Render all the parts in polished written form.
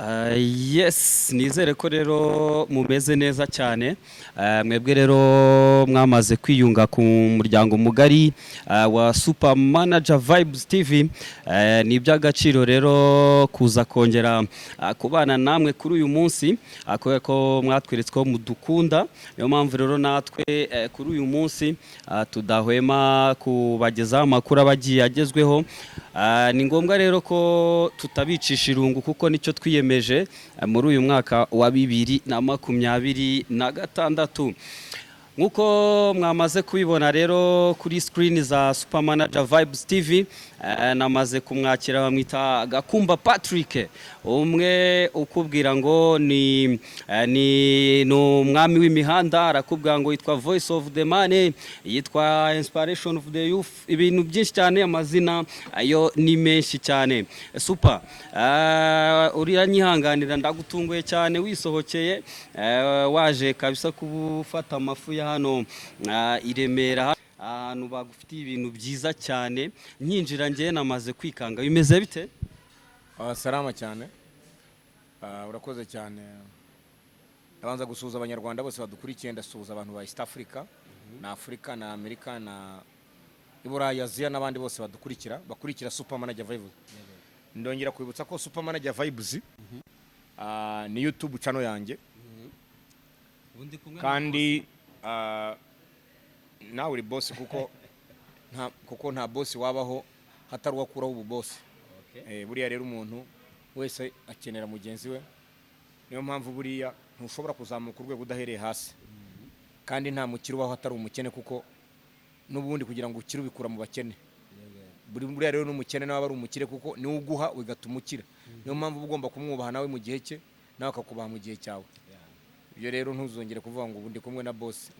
Yes, nizere ko rero mumeze neza cyane. Mwebwe rero mwamaze kwiyunga ku muryango mugari wa Super Manager Vibes TV. Ni iby'agaciro rero kuza kongera kubana namwe kuri uyu munsi, kubera ko mwatweretse ko mudukunda. Niyo mpamvu rero natwe kuri uyu munsi tudahwema kubagezaho amakuru aba agiye agezweho. Ni ngombwa rero ko tutabicisha irungu, kuko nicyo twiyemeje muri uyu mwaka wa 2026. Nk'uko mwamaze kubibona rero kuri screen za Super Manager Vibes TV, namaze kumwakira. Bamwita Gakumba Patrick, umwe ukubwira ngo ni umwami w'imihanda. Arakubwira ngo yitwa Voice of the Money, yitwa Inspiration of the Youth, ibintu byinshi cyane, amazina ayo ni menshi cyane. Super, uriranyihanganira, ndagutunguye cyane, wisohokeye, waje kabisa kubufata amafu ya hano i Remera, ahantu bagufitiye ibintu byiza cyane. Nkinjira njye namaze kwikanga. Bimeze bite? Salama cyane. Urakoze cyane. Ndabanza gusuhuza Abanyarwanda bose badukurikiye, ndasuhuza abantu ba East Africa na Afurika na Amerika na Iburayi, Aziya n'abandi bose badukurikira, bakurikira Super Manager Vibes. Ndongera kwibutsa ko Super Manager Vibes ni YouTube channel yanjye, kandi nawe uri boss, kuko nta boss wabaho hatari uwakuraho ubu boss. Buriya rero umuntu wese akenera mugenzi we. Niyo mpamvu buriya ntushobora kuzamuka urwego udahereye hasi, kandi nta mukire ubaho atari umukene, kuko n'ubundi kugira ngo ukire ubikura mu bakene. Buriya rero n'umukene nawe aba ari umukire, kuko niwe uguha bigatuma ukira. Niyo mpamvu uba ugomba kumwubaha nawe mu gihe cye, nawe akakubaha mu gihe cyawe. Ibyo rero ntuzongere kuvuga ngo ubu ndi kumwe na boss,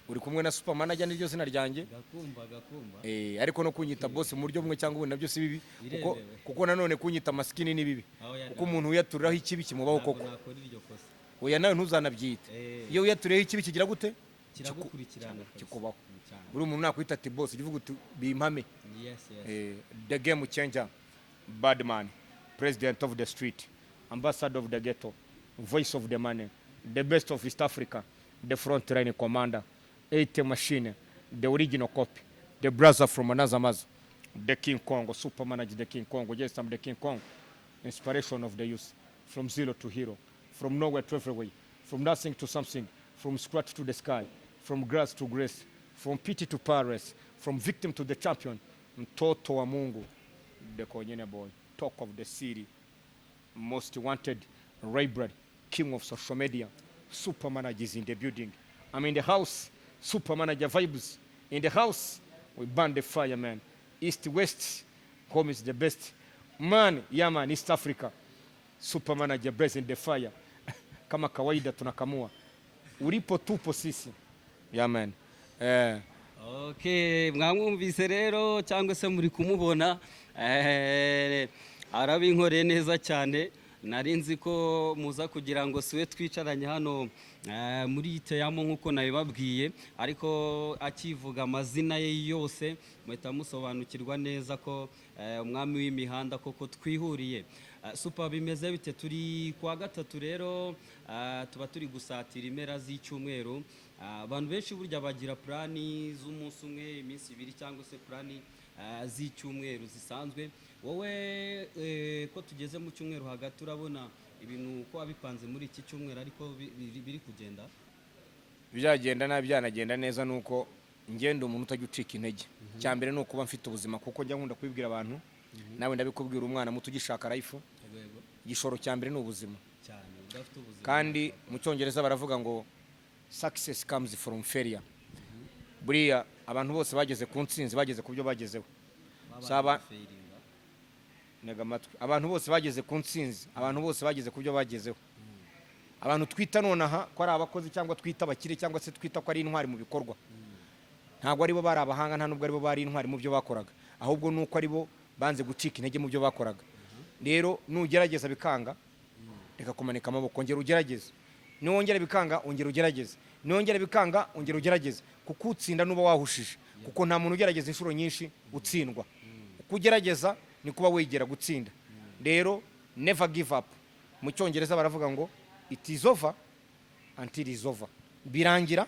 uri kumwe na Super Manager, niryo zina ryanjye. Gakumba, Gakumba. Ariko no kunyita boss mu buryo bumwe cyangwa ubundi nabyo si bibi, kuko Biremewe. kuko nanone kunyita masikini ni bibi, Aho ya kuko umuntu wiyaturiraho ikibi kimubaho Ntabwo koko. nakora iryo kosa. Oya, nawe ntuzanabyite. Iyo wiyaturiyeho ikibi kigira gute? Kiragukurikirana kabisa. Kikubaho. Cyane. Buri muntu nakwita ati "boss", ujya uvuga uti "bimpame". Yes. The game changer, bad man, president of the street, ambassador of the ghetto, voice of the money, the best of East Africa, the front line commander, ATM machine, the original copy, the brother from another mother, the King Kong, Super Manager, the King Kong. Yes, I'm the King Kong, inspiration of the youth, from zero to hero, from nowhere to everywhere, from nothing to something, from scratch to the sky, from grass to grace, from pity to Paris, from victim to the champion, mtoto wa Mungu, the Konyene boy, talk of the city, most wanted, Ray, king of social media. Super Manager is in the building. I'm in the house. Super Manager Vibes in the house. We burn the fire, man. East, West, home is the best. Man, yeah man, East Africa. Super Manager blazing the fire. Kama kawaida tunakamua. Ulipo tupo sisi. Yeah man. Okay, mwamwumvise rero cyangwa se muri kumubona, arabinkoreye neza cyane. Nari nzi ko muza kugira ngo siwe twicaranye hano muri Iteyamo nk'uko nabibabwiye, ariko akivuga amazina ye yose muhita musobanukirwa neza ko umwami w'imihanda koko twihuriye. Super, bimeze bite? Turi kuwa gatatu rero, tuba turi gusatira impera z'icyumweru. Abantu benshi burya bagira plan z'umunsi umwe, iminsi 2, cyangwa se plan z'icyumweru zisanzwe. Wowe ko tugeze mu cyumweru hagati, urabona ibintu uko wabipanze muri iki cyumweru ariko biri kugenda? Byagenda nabi, byanagenda neza, nuko ngenda umuntu utajya ucika intege. Cya mbere ni ukuba mfite ubuzima, kuko njya nkunda kubibwira abantu, nawe ndabikubwira, umwana muto ugishaka life, Yego. igishoro cya mbere ni ubuzima. Cyane, udafite ubuzima. Kandi mu Cyongereza baravuga ngo "Success comes from failure." Buriya abantu bose bageze ku ntsinzi, bageze ku byo bagezeho, Babanje gufailinga. Ntega amatwi, abantu bose bageze ku ntsinzi, abantu bose bageze ku byo bagezeho, abantu twita nonaha ko ari abakozi, cyangwa twita abakire, cyangwa se twita ko ari intwari mu bikorwa, ntabwo aribo bari abahanga, nta nubwo aribo bari intwari mu byo bakoraga, ahubwo ni uko aribo banze gucika intege mu byo bakoraga. Rero nugerageza bikanga, reka kumanika amaboko, ongera ugerageze. Niwongera bikanga, ongera ugerageze. Niwongera bikanga, ongera ugerageze, kuko utsinda nuba wahushije, kuko nta muntu ugerageza inshuro nyinshi utsindwa. Uko ugerageza ni kuba wegera gutsinda. Rero never give up. Mu Cyongereza baravuga ngo "It is over until is over." Birangira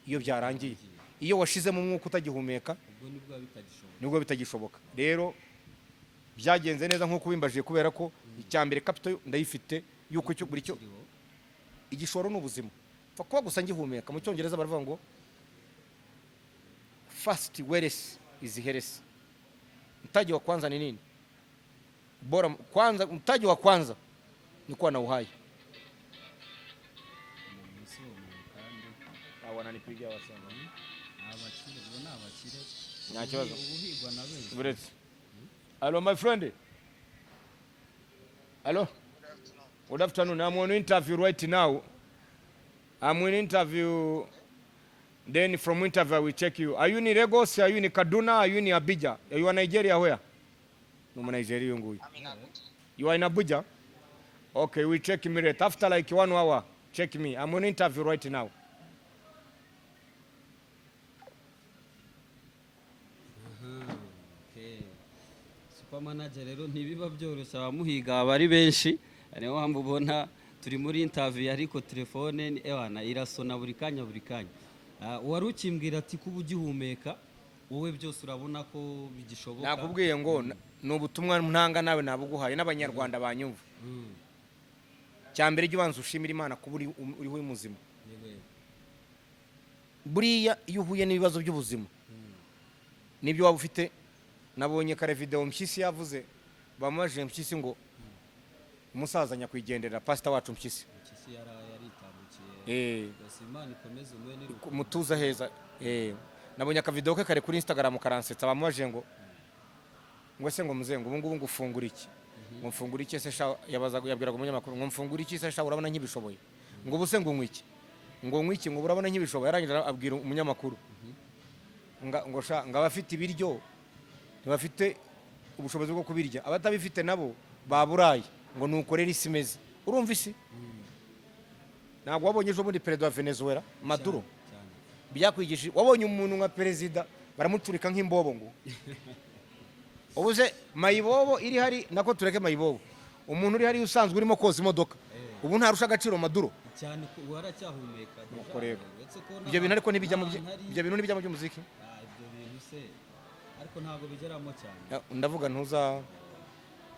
iyo byarangiye, iyo washizemo umwuka utagihumeka. Ubwo nibwo biba bitagishoboka. Nibwo bitagishoboka. Rero byagenze neza nk'uko ubimbajije, kubera ko icya mbere capital ndayifite, yuko icyo buri cyo Kiriho. Igishoro ni ubuzima, pfa kuba gusa ngihumeka. Mu Cyongereza baravuga ngo "First wealth is health." Mtaji wa kwanza ni nini? Bora kwanza, mtaji wa kwanza ni kuwa na uhai. Umuntu si uwo muntu kandi. Wananipigia wasema. Abakire, ubwo ni abakire. Nta kibazo. Ubuhigwa na benshi. Buretse. Hello, my friend. Hello. Good afternoon. I'm on interview right now. I'm in interview. Then from interview I will check you. Are you in Lagos? Are you in Kaduna? Are you in Abuja? Are you in Nigeria where? No, Nigeria nguyu. You are in Abuja? Okay, we check me later. After like one hour, check me. I'm on interview right now. Okay. Super Manager rero ntibiba byoroshye, abamuhiga aba ari benshi. Niyo mpamvu ubona turi muri interview ariko telefone ni ewana irasona buri kanya buri kanya. Wari ukimbwira ati kuba ugihumeka wowe byose urabona ko bigishoboka. Nakubwiye ngo ni ubutumwa ntanga, nawe nabuguhaye n'Abanyarwanda banyumva. Cya mbere, jya ubanza ushimira Imana kuba uriho uri muzima. Buriya iyo uhuye n'ibibazo by'ubuzima n'ibyo waba ufite. Nabonye kare video Mpyisi yavuze, bamubajije Mpyisi ngo umusaza nyakwigendera, pasita wacu Mpyisi. Mpyisi yaritambukiye. Gusa Imana ikomeze umuhe n'iruhuko. Mutuza heza. Nabonye akavideo ke kare kuri Instagram karansetsa. Bamubajije ngo ese ngo muze ngo ubu ngubu ngo ufungura iki, ngo mfungura iki se sha? Yabazaga, yabwiraga umunyamakuru ngo mfungura iki se sha, urabona nkibishoboye? Ngo ubu se ngo unywa iki, ngo unywa iki, ngo urabona nkibishoboye? Arangije abwira umunyamakuru ngo sha, ngo abafite ibiryo ntibafite ubushobozi bwo kubirya, abatabifite nabo baburaye, ngo nuko rero isi imeze. Urumva isi ntabwo wabonye ejo bundi perezida wa Venezuela, Maduro? Cyane. Byakwigishije, wabonye umuntu nka perezida baramuturika nk'imbobo, ngo ubuze mayibobo iri hari nako tureke mayibobo. Umuntu uri hari usanzwe urimo koza imodoka ubu ntarusha agaciro Maduro? Cyane ko ubu aracyahumeka déjà. Nuko rero. Uretse ko Ibyo bintu ariko ntibijya mu n'ahantu hari- ibyo bintu ntibijya mu by'umuziki. Ibyo bintu se ariko ntabwo bigeramo cyane. Ndavuga ntuza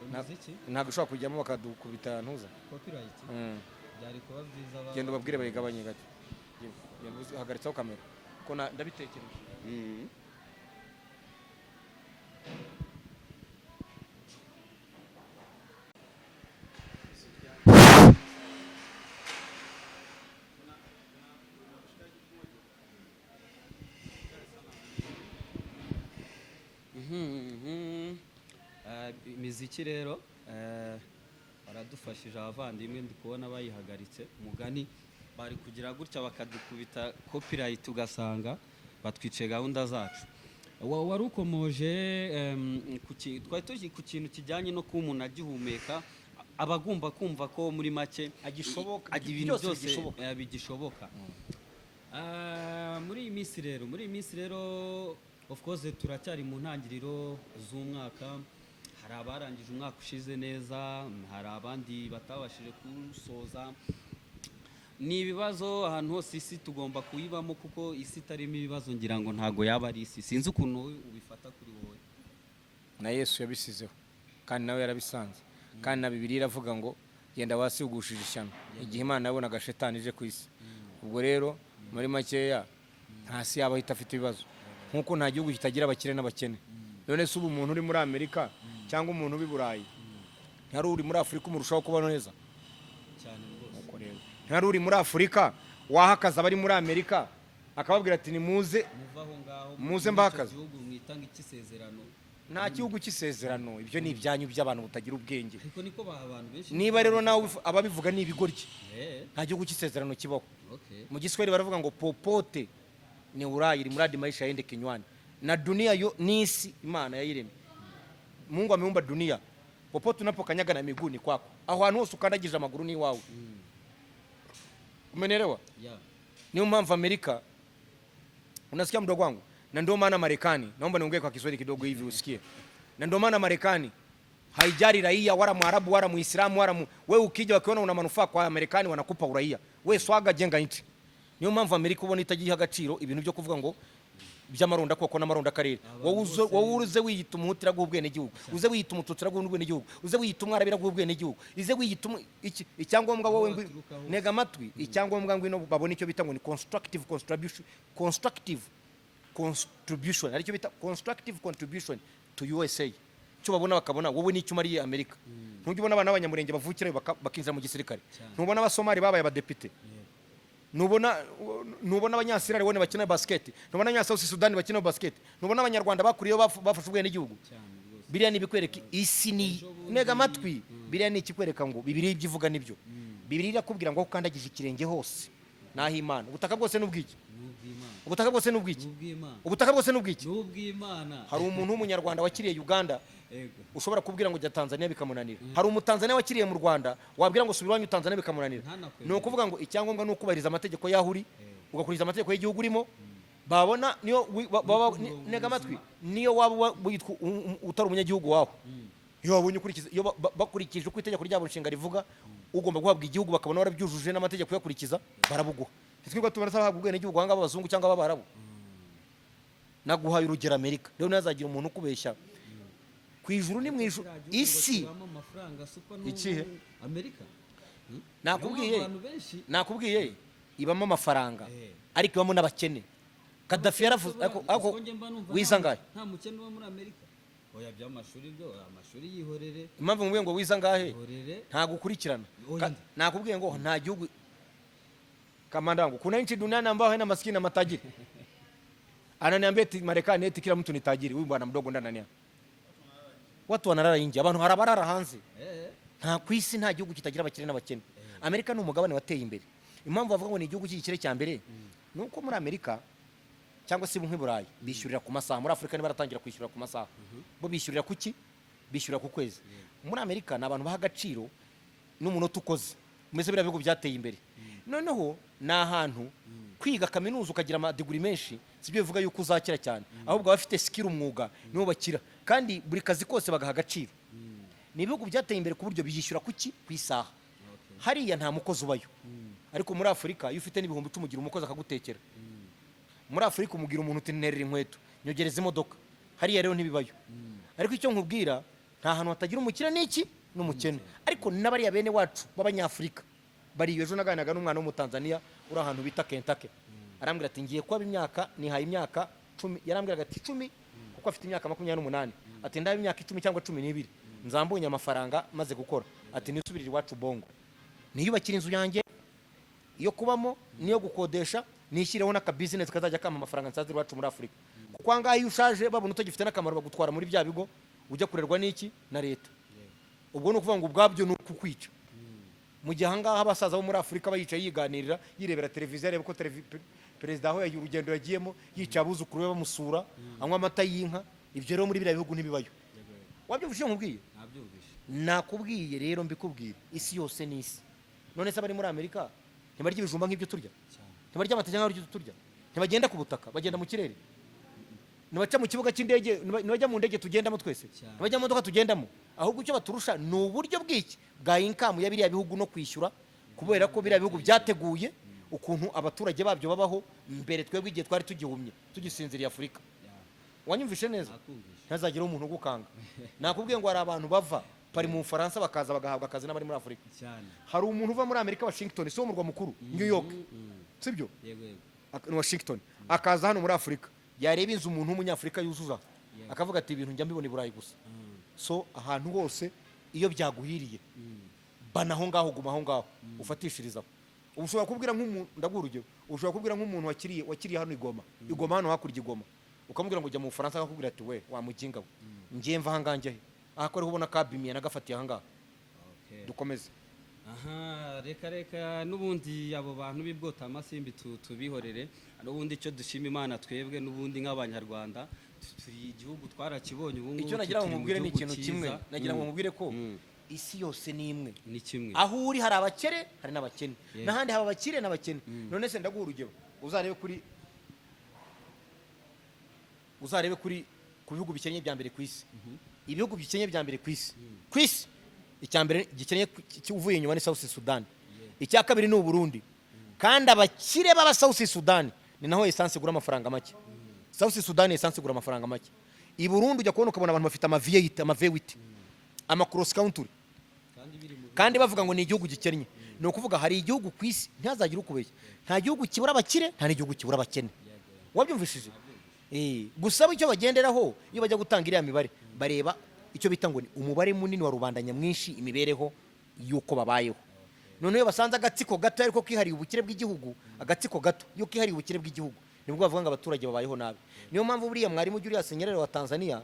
Umuziki. Ntabwo ushobora kujyamo bakadukubita ntuza. Copyright. Byari kuba byiza Genda ubabwire bayigabanye gato. Genda uhagaritseho kamera ko ndabitekereje. Imiziki rero baradufashije abavandimwe, ndi kubona bayihagaritse. Umugani bari kugira gutya bakadukubita copyright, ugasanga batwice gahunda zacu. Wari ukomoje twari turi ku kintu kijyanye no kuba umuntu agihumeka aba agomba kumva ko muri make Agishoboka, ibintu byose byose bigishoboka. Bigishoboka. Muri iyi minsi rero of course turacyari mu ntangiriro z'umwaka. Hari abarangije umwaka ushize neza, hari abandi batabashije kuwusoza. Ni ibibazo ahantu hose, isi tugomba kuyibamo kuko isi itarimo ibibazo ngira ngo ntago yaba ari isi. Sinzi ukuntu wowe ubifata kuri wowe. Na Yesu yabisizeho kandi nawe yarabisanze, kandi na Bibiliya iravuga ngo genda wasigushije ishyano igihe Imana yabonaga shetani ije ku isi. Ubwo rero muri makeya nta si yaba ahita afite ibibazo, nk'uko nta gihugu kitagira abakire n'abakene. None se ubu umuntu uri muri Amerika cyangwa umuntu uri i Burayi, ntihari uri muri Afurika umurushaho kubaho neza? Cyane rwose. Nuko rero ntihari uri muri Afurika waha akazi abari muri Amerika akababwira ati nimuze Muve aho ngaho Muze muri icyo mbahe akazi. gihugu mwitanga ikisezerano. Nta gihugu cy'isezerano, ibyo ni ibyanyu by'abantu butagira ubwenge. Ariko niko baha abantu benshi. Niba rero nawe ababivuga ni ibigoryi. Nta gihugu cy'isezerano kibaho. Mu Giswahili baravuga ngo "Popote ni Ulaya ili mradi maisha yaende kinywani." Na dunia yo n'isi Imana yayiremye, Mungu ameumba dunia, popote unapokanyaga na miguu ni kwako. Aho hantu hose ukandagije amaguru ni iwawe. Umenielewa? Yeah. Niyo mpamvu Amerika, unasikia mdogo wangu, na ndio maana Marekani, naomba niongee kwa Kiswahili kidogo hivi usikie, na ndio maana Marekani Haijali raia wala Mwarabu wala Muislamu wala wewe ukija wakiona una manufaa kwa Marekani wanakupa uraia. We swaga, jenga nchi. Niyo mpamvu Amerika ubona itagiha agaciro ibintu byo kuvuga ngo by'amaronda koko n'amaronda akarere. Wowe wowe uze wiyita Umuhutu, iraguha ubwenegihugu. Uze wiyita Umututsi, iraguha ubwenegihugu. Uze wiyita Umwarabu, iraguha ubwenegihugu. Uze wiyita iki, icyangombwa wowe Waturuka hose. Ntega amatwi. Icyangombwa ngwino babone icyo bita ngo ni constructive contribution, constructive contribution, aricyo bita constructive contribution to USA. Icyo babona, bakabona wowe n'icyo umariye Amerika. Ntujya ubona abana b'Abanyamurenge bavukirayo bakinjira mu gisirikare? Cyane. Ntubona Abasomali babaye abadepite? Ntubona Abanyasirari bone bakina basket? Ntubona Abanyasouth Sudan bakina basket? Ntubona Abanyarwanda bakuriyeho bafashe ubwenegihugu? Cyane rwose. Biriya ni ibikwereka isi ni Ejo bundi- ntega amatwi. Biriya ni ikikwereka ngo Bibiliya ibyo ivuga nibyo. Bibiliya irakubwira ngo aho ukandagije ikirenge hose naho Imana. Ubutaka bwose ni ubw'iki? N'ubw'Imana. Ubutaka bwose ni ubw'iki? N'ubw'Imana. Ubutaka bwose ni ubw'iki? N'ubw'Imana. Hari umuntu w'Umunyarwanda wakiriye Uganda ushobora kubwira ngo jya Tanzania bikamunanira. Hari Umutanzania wakiriye mu Rwanda wabwira ngo subira iwanyu Tanzania bikamunanira. Ntanakwemere. Ni ukuvuga ngo icyangombwa ni ukubahiriza amategeko y'aho uri, ugakurikiza amategeko y'igihugu urimo. Babona niyo baba umurongo ntega amatwi. muzima. Niyo waba witwa utari umunyagihugu waho, iyo wabonye ukurikiza, iyo bakurikije uko itegeko ryabo nshinga rivuga, ugomba guhabwa igihugu, bakabona warabyujuje n'amategeko uyakurikiza, barabuguha. Ntitwirirwa tubona abahabwa ubwenegihugu ahangaha b'abazungu cyangwa b'Abarabu. Naguhaye urugero Amerika. Rero ntazagira umuntu ukubeshya ku ijuru ni mu ijuru. Kiriya gihugu ngo Isi kibamo amafaranga super Ikihe? Amerika. Nakubwiye. Niyo mpamvu abantu benshi Nakubwiye, ibamo amafaranga, ariko ibamo n'abakene. Kadafi yaravuze, ariko Kuko njye mba numva wize angahe? Nta mukene uba muri Amerika. Oya, by'amashuri byo, amashuri yihorere. Impamvu nkubwiye ngo wize angahe, Yihorere. ntabwo ukurikirana. Oya, Nakubwiye ngo nta gihugu, kamanda wangu, kuna nchi duniani ambao haina maskini na matajiri? Ananiambia eti Marekani, eti kila mtu ni tajiri. Huyu bwana mdogo ndani, watu wanalala nje, abantu hari abarara hanze. Nta ku isi nta gihugu kitagira abakire n'abakene. Amerika ni umugabane wateye imbere. Impamvu bavuga ngo ni igihugu cy'igikire cya mbere ni uko muri Amerika cyangwa se nk'i Burayi bishyurira ku masaha. Muri Afurika ntibaratangira kwishyurira ku masaha. Bo bishyurira ku ki? Bishyurira ku kwezi. Muri Amerika ni abantu baha agaciro n'umunota ukoze. Mbese biriya bihugu byateye imbere. Noneho ni ahantu kwiga kaminuza ukagira amadiguri menshi si byo bivuga yuko uzakira cyane, ahubwo abafite skill, umwuga, nibo bakira, kandi buri kazi kose bagaha agaciro. Ni ibihugu byateye imbere ku buryo biyishyura ku ki? Ku isaha. Hariya nta mukozi ubayo. Ariko muri Afurika iyo ufite n'10,000 ugira umukozi akagutekera. Muri Afurika umugira umuntu uti nterera inkweto, nyogereza imodoka. Hariya rero ntibibayo. Ariko icyo nkubwira, nta hantu hatagira umukire n'iki? N'umukene. Ariko n'abariya bene wacu b'Abanyafurika bariyo. Ejo naganiraga n'umwana w'Umutanzaniya uri ahantu bita Kentucky, arambwira ati ngiye kuba imyaka, nihaye imyaka 10. Yarambwiraga ati 10, kuko afite imyaka 28. Ati ndaba imyaka 10 cyangwa 12 nzambonye amafaranga maze gukora, ati nisubirire iwacu Bongo, niyubakire inzu yanjye iyo kubamo niyo gukodesha, nishyireho n'akabizinesi kazajya kampa amafaranga, nsazira iwacu muri Afurika. Kuko aha ngaha iyo ushaje babona utagifite n'akamaro, bagutwara muri bya bigo ujya kurerwa n'iki? Na leta. Ubwo ni ukuvuga ngo ubwabyo ni ukukwica. Mu gihe aha ngaha abasaza bo muri Afurika bayicaye yiganirira, yirebera televiziyo, areba ko perezida aho yagiye, urugendo yagiyemo, yicaye abuzukuru be bamusura, anywa amata y'inka. Ibyo rero muri biriya bihugu ntibibayo. Wabyumvise icyo nkubwiye? Nabyumvise. Nakubwiye rero, mbikubwire, isi yose ni isi. None se abari muri Amerika ntibarya ibijumba nk'ibyo turya? Cyane. Ntibarya amateke nk'ibyo turya? Ntibagenda ku butaka, bagenda mu kirere? Ntibaca mu kibuga cy'indege? Ntibajya mu ndege tugendamo twese? Cyane. Ntibajya mu modoka tugendamo? Ahubwo icyo baturusha ni uburyo bw'iki? Bwa income ya biriya bihugu no kwishyura, kubera ko biriya bihugu byateguye ukuntu abaturage babyo babaho mbere. Twebwe igihe twari tugihumye, tugisinziriye Afurika. Wanyumvishe neza? Nakumvishe. Ntazagire umuntu ugukanga. Nakubwiye ngo hari abantu bava pari mu Bufaransa bakaza bagahabwa akazi n'abari muri Afurika. Cyane. Hari umuntu uva muri Amerika, Washington, si wo murwa mukuru, New York, sibyo? Yego, yego. Ni Washington. Akaza hano muri Afurika, yareba inzu umuntu w'Umunyafurika yuzuza, akavuga ati ibintu njya mbibona i Burayi gusa. So ahantu hose iyo byaguhiriye, bana aho ngaho, guma aho ngaho, ufatishirizaho. Ubu ushobora kubwira nk'umuntu, ndaguha urugero, ushobora kubwira nk'umuntu wakiriye hano i Goma, i Goma hano hakurya i Goma, ukamubwira ngo jya mu Bufaransa, akakubwira ati we wa muginga we, ngiye mva ahangaha njya he? Aha ko ariho ubona kabimiye nagafatiye ahangaha. Dukomeze. Aha, reka reka, n'ubundi abo bantu b'ibwotamasimbi tubihorere. N'ubundi icyo dushima Imana twebwe n'ubundi nk'Abanyarwanda, turi igihugu twarakibonye ubu ngubu. Icyo nagira ngo Turi mu mubwire ni gihugu ikintu cyiza. kimwe. Nagira ngo mubwire ko isi yose ni imwe. Ni kimwe. Aho uri hari abakire, hari n'abakene, n'ahandi haba abakire n'abakene. None se ndaguha urugero, uzarebe kuri ku bihugu bikennye bya mbere ku isi. Ibihugu bikennye bya mbere ku isi, ku isi, icya mbere gikennye uvuye inyuma ni South Sudan, icya kabiri ni Uburundi. Kandi abakire b'aba South Sudan ni naho essence igura amafaranga make. South Sudan essence igura amafaranga make. I Burundi ujya kubona ukabona abantu bafite ama V8, ama V8, ama cross country, Kandi biri mu kandi bavuga ngo ni igihugu gikennye. Ni ukuvuga hari igihugu ku isi, ntihazagire ukubeshya, nta gihugu kibura abakire, nta n'igihugu kibura abakene. Wabyumvishije? Gusa bo icyo bagenderaho iyo bajya gutanga iriya mibare, bareba icyo bita ngo ni umubare munini wa rubanda nyamwinshi, imibereho y'uko babayeho. Noneho iyo basanze agatsiko gato ariko kihariye ubukire bw'igihugu, agatsiko gato iyo kihariye ubukire bw'igihugu, nibwo bavuga ngo abaturage babayeho nabi. Niyo mpamvu buriya Mwarimu Julius Nyerere wa Tanzania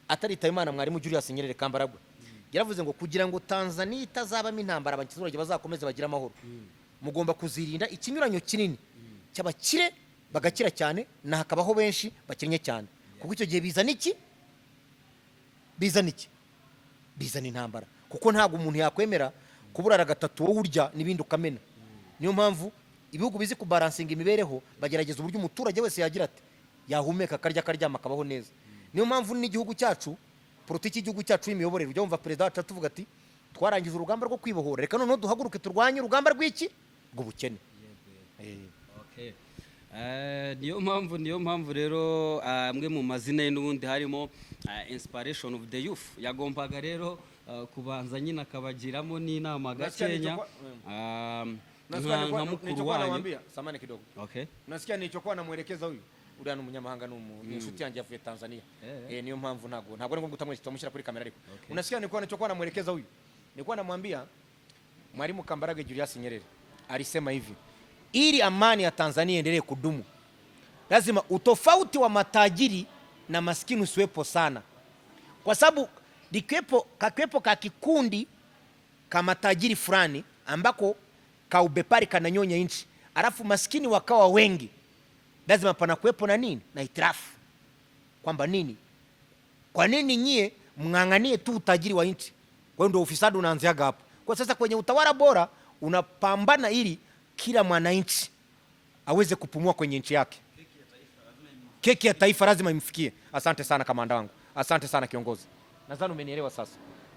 ataritaba Imana, Mwarimu Julius Nyerere Kambaragwe, yaravuze ngo kugira ngo Tanzania itazabamo intambara, abaturage bazakomeze bagire amahoro, mugomba kuzirinda ikinyuranyo kinini cy'abakire bagakira cyane na hakabaho benshi bakennye cyane, kuko icyo gihe bizana iki? Bizana iki? Bizana intambara, kuko ntabwo umuntu yakwemera kuburara gatatu wowe urya n'ibindi ukamena. Niyo mpamvu ibihugu bizi kubalancinga imibereho bagerageza uburyo umuturage wese yagira ati yahumeka, akarya, akaryama, akabaho neza. Niyo mpamvu n'igihugu cyacu, politiki y'igihugu cyacu y'imiyoborere, ujya wumva perezida wacu atuvuga ati twarangije urugamba rwo kwibohora, reka noneho duhaguruke turwanye urugamba rw'iki? Rw'ubukene. Okay. Niyo mpamvu rero amwe mu mazina ye n'ubundi harimo inspiration of the youth. Yagombaga rero kubanza nyine akabagiramo n'inama Nasikia gakenya nka mukuru nilichokuwa wanyu. namwambia, samahani kidogo. Okay. Nasikia nilichokuwa namwelekeza huyu, uriya ni umunyamahanga, ni inshuti yanjye yavuye Tanzania. Niyo mpamvu ntabwo ari ngombwa utamwishyura, tutamushyira kuri kamera ariko. Unasikia nilikuwa nilichokuwa namwelekeza huyu, nilikuwa namwambia Mwalimu Kambarage Julius Nyerere alisema hivi: ili amani ya Tanzania iendelee kudumu, lazima utofauti wa matajiri na maskini usiwepo sana, kwa sababu likiwepo kakiwepo ka kikundi ka matajiri fulani ambako kaubepari kananyonya nchi, alafu maskini wakawa wengi, lazima panakuwepo na nini? Na itirafu kwamba nini, kwa nini nyie mng'ang'anie tu utajiri wa nchi? Kwa hiyo ndio ufisadi unaanziaga hapo. Kwa sasa kwenye utawala bora unapambana ili kila mwananchi aweze kupumua kwenye nchi yake. Keki ya taifa lazima imfikie. Asante sana kamanda wangu, asante sana kiongozi. Nadhani umenielewa sasa.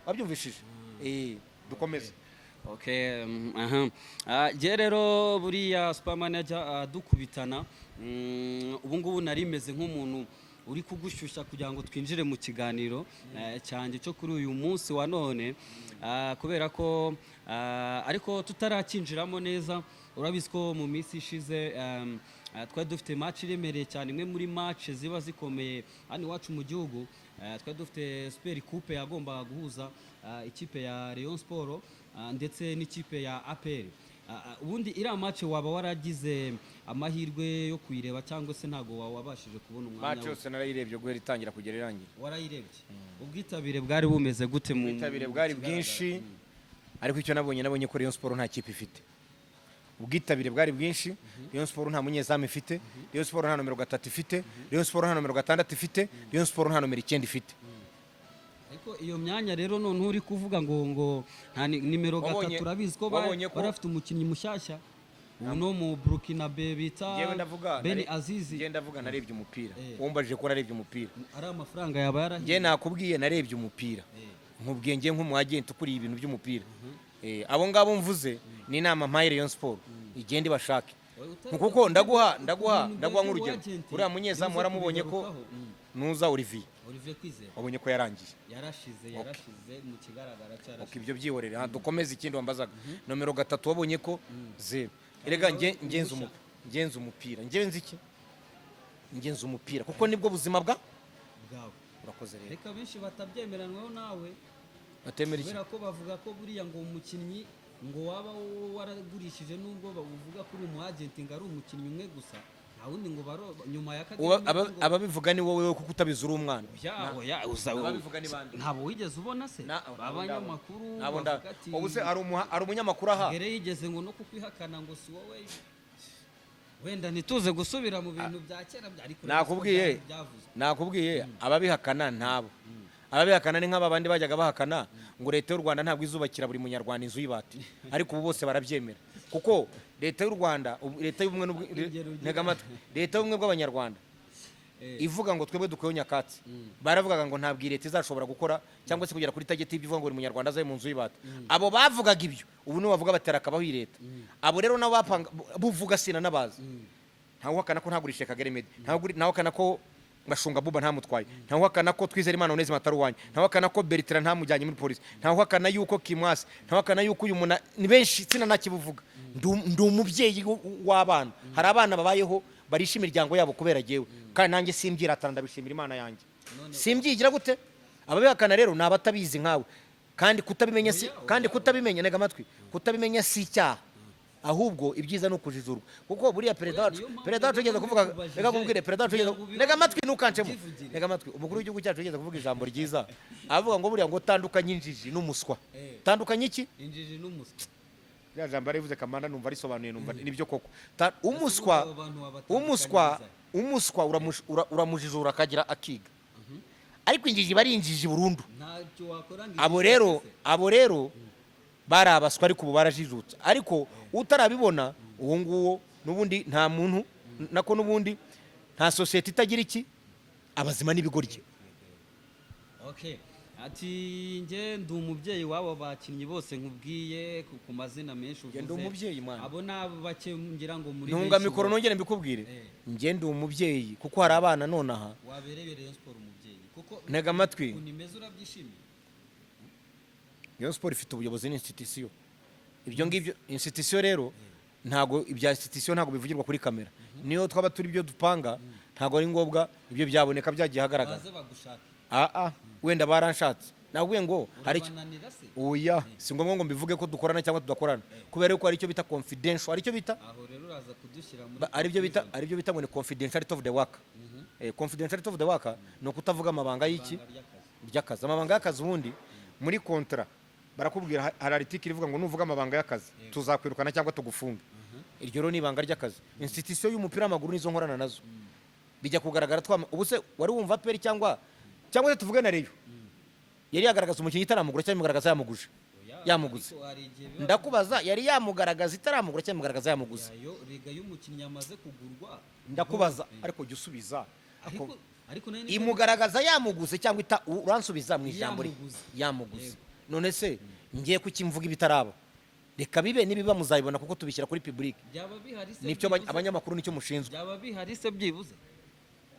Wabyumvishije? Dukomeze. Okay, aha. Je rero buriya super manager dukubitana, ubu ngubu nari meze nk'umuntu uri kugushyushya kugira ngo twinjire mu kiganiro cyanjye cyo kuri uyu munsi wa none, kubera ko ariko tutarakinjiramo neza, urabizi ko mu minsi ishize twari dufite match iremereye cyane, imwe muri match ziba zikomeye hano iwacu mu gihugu. Twari dufite Super Coupe yagombaga guhuza ikipe ya Rayon Sport ndetse n'ikipe ya APR. Ubundi iriya match waba waragize amahirwe yo kuyireba cyangwa se ntabwo wabashije kubona umwanya Match yose narayirebye guhera itangira kugera irangira. Warayirebye? Ubwitabire bwari bumeze gute mu Ubwitabire bwari mu kigaragara? bwinshi, ariko icyo nabonye, nabonye ko Rayon Sport nta kipe ifite. Ubwitabire bwari bwinshi. Rayon Sport nta munyezamu ifite, Rayon Sport nta nomero 3 ifite, Rayon Sport nta nomero 6 ifite, Rayon Sport nta nomero 9 ifite. Ariko iyo myanya rero noneho uri kuvuga ngo nta nimero 3, urabizi ko Wabonye ko- bari bafite umukinnyi mushyashya ubu no mu Burkina bita Njyewe ndavuga Beni Azizi. Njyewe ndavuga narebye umupira. Eh. Wombajije ko narebye umupira. Ari amafaranga yaba yarahiye. Njye nakubwiye narebye umupira. Nkubwiye njye nk'umu agent ukuriye ibintu by'umupira. Abo ngabo mvuze ni inama mpaye Rayon Sport, igende bashake. Kuko ndaguha Ibintu ndaguha bya nk'urugero, agent, uriya munyezamu bize waramubonye ko kubigarukaho. Nuza Olivier. Olivier Kwizera. Wabonye ko yarangiye. Yarashize mu kigaragara Ok, cyarashize. Ibyo byihorere. Ha, dukomeze ikindi wambazaga. Nomero 3 wabonye ko zero. Erega nge ngenza umupira, ngenza umupira, ngenza iki? Ngenza umupira kuko nibwo buzima bwa bwawe. Urakoze rero. Reka benshi batabyemeranwaho nawe. Batemera iki? Kubera ko bavuga ko buriya ngo umukinnyi ngo waba waragurishije, nubwo bavuga ko uri umu agent, ngo ari umukinnyi umwe gusa, nta wundi ngo baro nyuma ya Kagere ngo- Ababivuga ni wowe kuko utabizi uri umwana. Ya, uza Ababivuga ni bande? Ntabwo wigeze ubona se abanyamakuru Nabo bavuga ati ubu se hari umunyamakuru aha? Kagere yigeze ngo no kukwihakana ngo si wowe, wenda ntituze gusubira mu bintu bya kera ariko Nakubwiye. byavuzwe. Nakubwiye, ababihakana ntabo. Ababihakana ni nk'aba bandi bajyaga bahakana ngo leta y'u Rwanda ntabwo izubakira buri munyarwanda inzu y'ibati, ariko ubu bose barabyemera kuko leta y'u Rwanda leta y'ubumwe Ingero ugira. Ntega amatwi, leta y'ubumwe bw'abanyarwanda. Ivuga ngo twebwe dukuyeho nyakatsi, baravugaga ngo ntabwo iyi leta izashobora gukora cyangwa se kugera kuri target y'ibyo ivuga ngo buri munyarwanda azabe mu nzu y'ibati. Abo bavugaga ibyo, ubu nibo bavuga batera akabaho iyi leta. Abo rero nabo bapanga buvuga sina n'abazi. Ntawuhakana ko ntagurishije Kagere Meddie, ntawuhakana ko Bashunga Buba ntamutwaye, ntawuhakana ko Twizere Imana Onesme atari uwanjye, ntawuhakana ko Bertrand ntamujyanye muri polisi, ntawuhakana yuko Kimwasi, ntawuhakana yuko uyu muntu ni benshi sina ntakibuvuga. Ndi umubyeyi w'abana. Hari abana babayeho barisha imiryango yabo kubera jyewe, kandi nanjye simbyiratana, ndabishimira Imana yanjye. Simbyigira gute? Ababihakana rero ni abatabizi nkawe, kandi kutabimenya si kandi kutabimenya, ntega amatwi, kutabimenya si icyaha, ahubwo ibyiza ni ukujijurwa, kuko buriya perezida wacu Niyo mpamvu perezida wacu yigeze kuvuga nkubajije. Reka nkubwire, perezida wacu yigeze Kugira ngo ntega amatwi, ntukancemo. Ubyivugire. Ntega amatwi, umukuru w'igihugu cyacu yigeze kuvuga ijambo ryiza, avuga ngo buriya ngo tandukanye injiji n'umuswa. Tandukanye iki? Injiji n'umuswa. Rya jambo yarivuze kamanda, numva risobanuye, numva nibyo koko. Umuswa Abo bantu wabatandukanyiriza. Umuswa uramujijura akagira akiga, ariko injiji iba ari injiji burundu. Ntacyo wakora ngo Abo injiji rero se. Abo rero bari abaswa, ariko ubu barajijutse. Ariko utarabibona uwo nguwo, n'ubundi nta muntu nako, n'ubundi nta sosiyete itagira iki? Abazima n'ibigoryi. Okay. Ati njye ndi umubyeyi w'abo bakinnyi bose nkubwiye ku mazina menshi Njye uvuze. ndi umubyeyi, mwana. Abo ni abo bake ngira ngo muri Ntunga benshi mikoro nongere mbikubwire. Njye ndi umubyeyi kuko hari abana nonaha. Wabereye Rayon Sport umubyeyi kuko Ntega amatwi. ukuntu imeze urabyishimiye? Rayon Sport ifite ubuyobozi n'institution. Ibyo ngibyo institution rero, ntabwo ibya institution ntabwo bivugirwa kuri kamera. Niyo twaba turi ibyo dupanga, ntabwo ari ngombwa, ibyo byaboneka byagiye ahagaragara. Baze bagushake. Aa, wenda baranshatse, nakubwiye ngo hari icyo Urabananira se? Oya, si ngombwa ngo mbivuge ko dukorana cyangwa tudakorana, kubera yuko hari icyo bita confidential, hari icyo bita Aho rero uraza kudushyira muri aribyo bita confusion. Aribyo bita ngo ni confidentiality of the work. Confidentiality of the work ni ukutavuga amabanga y'iki? Ibanga ry'akazi. Ry'akazi. Amabanga y'akazi, ubundi Muri contrat barakubwira, hari article ivuga ngo nuvuga amabanga y'akazi tuzakwirukana cyangwa tugufunge. Iryo rero ni ibanga ry'akazi. Institution y'umupira w'amaguru nizo nkorana nazo, bijya kugaragara twama. Ubu se wari wumva APR cyangwa se tuvuge na Rayon yari yagaragaza umukinnyi itaramugura, cyangwa imugaragaza yamuguje? Oya, Yamuguze. ariko hari igihe biba Ndakubaza, yari yamugaragaza itaramugura cyangwa imugaragaza yamuguze? Yayo rega y'umukinnyi amaze kugurwa. Ndakubaza. Ariko jya usubiza. Ariko nayo Imugaragaza yamuguze cyangwa ita? Uransubiza mu ijambo rimwe. Yamuguze. Yamuguze. Yego. None se ngiye kuki mvuga ibitaraba? Reka bibe, nibiba muzabibona kuko tubishyira kuri public. Byaba bihari se Nicyo byibuze? abanyamakuru nicyo mushinzwe. Byaba bihari se byibuze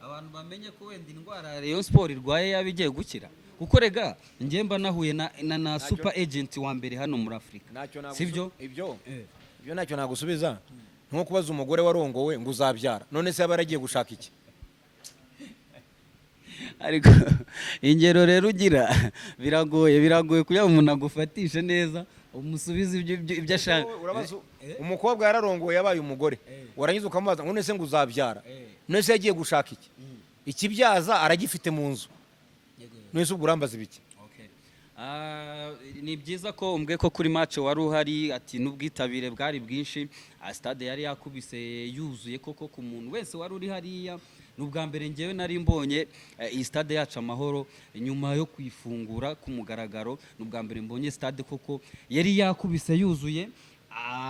abantu bamenye ko wenda indwara ya Rayon Sport irwaye yaba igiye gukira? Kuko rega njye mba nahuye na super agent wa mbere hano muri Afurika. Ntacyo nagusu- Sibyo? Ibyo ntacyo nagusubiza. Nko kubaza umugore warongowe ngo uzabyara. None se yaba yaragiye gushaka iki? Ariko ingero rero ugira biragoye kugira ngo umuntu agufatishe neza, umusubize ibyo ashaka. Urabaza umukobwa yararongowe, yabaye umugore, warangiza ukamubaza ngo none se ngo uzabyara? None se yagiye gushaka iki? Ikibyaza aragifite mu nzu. None se ubwo urambaza ibiki? Okay. Ni byiza ko umbwiye ko kuri match wari uhari, ati n'ubwitabire bwari bwinshi. Stade yari yakubise yuzuye koko. Ku muntu wese wari uri hariya, ni ubwa mbere ngewe nari mbonye iyi stade yacu Amahoro nyuma yo kuyifungura ku mugaragaro. Ni ubwa mbere mbonye stade koko yari yakubise yuzuye.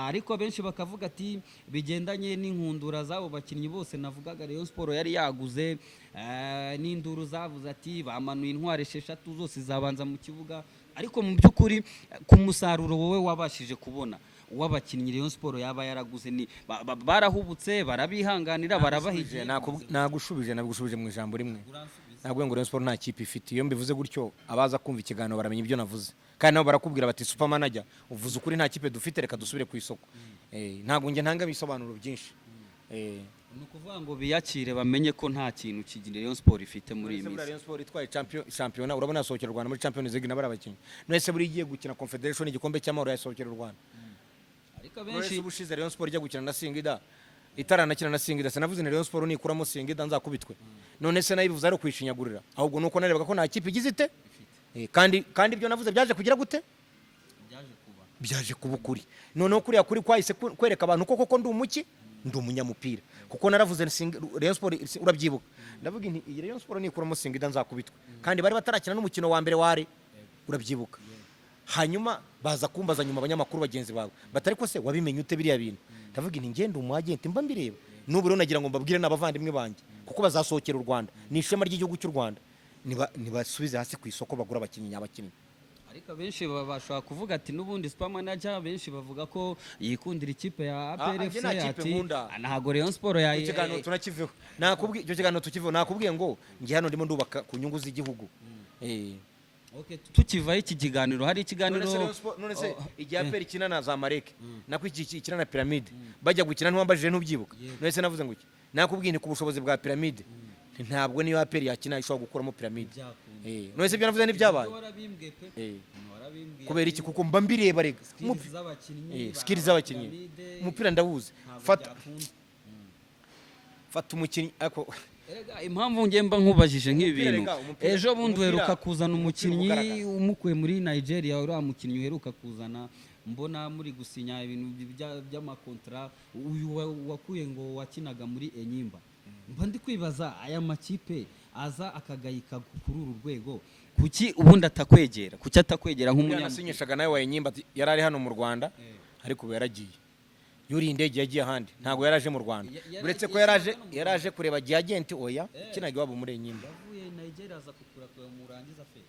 Ariko abenshi bakavuga ati bigendanye n'inkundura z'abo bakinnyi bose navugaga Rayon Sport yari yaguze, n'induru zavuze ati bamanuye intwari esheshatu zose zabanza mu kibuga. Ariko mu by'ukuri, ku musaruro wowe wabashije kubona uw'abakinnyi Rayon Sport yaba yaraguze, ni barahubutse, barabihanganira, barabahigiye? Nagushubije, nabigushubije mu ijambo rimwe. Uransubiza. Ntabwo ngo Rayon Sport nta kipe ifite. Iyo mbivuze gutyo, abaza kumva ikiganiro baramenya ibyo navuze, kandi nabo barakubwira bati: "Super manager, uvuze ukuri, nta kipe dufite, reka dusubire ku isoko." Ntabwo njye ntanga ibisobanuro byinshi. Ni ukuvuga ngo biyakire, bamenye ko nta kintu kigira Rayon Sport ifite muri iyi None se buriya minsi. Rayon Sport itwaye shampiyona, urabona yasohokera u Rwanda muri Champions League n'abari abakinnyi? None se buriya igiye gukina Confederation, igikombe cy'amahoro, yasohokera u Rwanda? Ariko None se abenshi ubushize Rayon Sport ijya gukina na Singida, itaranakina na Singida, sinavuze ni Rayon Sport nikuramo Singida nzakubitwe? None se nayivuze ari ukwishinyagurira? Ahubwo nuko narebaga ko nta kipe igize ite. Kandi ibyo navuze byaje kugira gute? Byaje kuba. Byaje kuba ukuri. Noneho kuriya kuri kwahise kwereka abantu ko koko ndi umuki, ndi umunyamupira, kuko naravuze nti Rayon Sport, urabyibuka, ndavuga nti iyi Rayon Sport nikuramo Singida nzakubitwe, kandi bari batarakina n'umukino wa mbere ware, urabyibuka. Hanyuma baza kumbaza nyuma abanyamakuru bagenzi bawe batari ko se wabimenye ute biriya bintu? Ndavuga nti ngende umu agent mba mbireba. N'ubu rero nagira ngo mbabwire n'abavandimwe banjye. Kuko bazasohokera u Rwanda, ni ishema ry'igihugu cy'u Rwanda. Nibasubize hasi ku isoko, bagura abakinnyi nyabakinnyi. Ariko abenshi babashobora kuvuga ati n'ubundi super manager, benshi bavuga ko yikundira ikipe ya APR Njye FC. nta kipe Ati nkunda. Ntago Rayon Sport ya Icyo kiganiro tunakiveho. Nakubwiye, icyo kiganiro tukiveho. Nakubwiye ngo njye hano ndimo ndubaka ku nyungu z'igihugu. Okay, tukivaho iki kiganiro, hari ikiganiro. None se Rayon none se Oh, igihe APR ikina na Zamalek, nako iki ikina na Pyramide, bajya gukina, ntiwambajije, ntubyibuka? None se navuze ngo iki? Nakubwiye ni ku bushobozi bwa Pyramide, ntabwo niyo APR yakina ishobora gukuramo Pyramide. Byakunda. None se ibyo navuze ntibyabaye? Ibyo warabimbwiye pe. Warabimbwiye. Kubera iki? Kuko mba mbireba rega. Skills z'abakinnyi Skills z'abakinnyi. Pyramide, Umupira ndawuzi. ntabwo Fata byakunda. Fata umukinnyi ariko Erega impamvu ngiye mba nkubajije nk'ibi Umupira bintu, rega, ejo bundi uheruka kuzana umupira umukinnyi ugaragaza. umukuye muri Nigeria, uriya mukinnyi uheruka kuzana, mbona muri gusinya ibintu by'amakontra, uyu wakuye ngo wakinaga muri Enyimba. Mba ndi kwibaza, aya makipe aza akagayika kuri uru rwego, kuki ubundi atakwegera? Kuki atakwegera nk'umunyamakuru? Nasinyishaga nawe wa Enyimba yari ari hano mu Rwanda, ariko ubu yaragiye, yuriye indege yagiye ahandi, ntabwo yaraje mu Rwanda. Uretse ko yaraje, hano mu yaraje kureba Giagenti. Oya, kinaga iwabo muri Enyimba. Yavuye Nigeria aza kukura murangiza fe.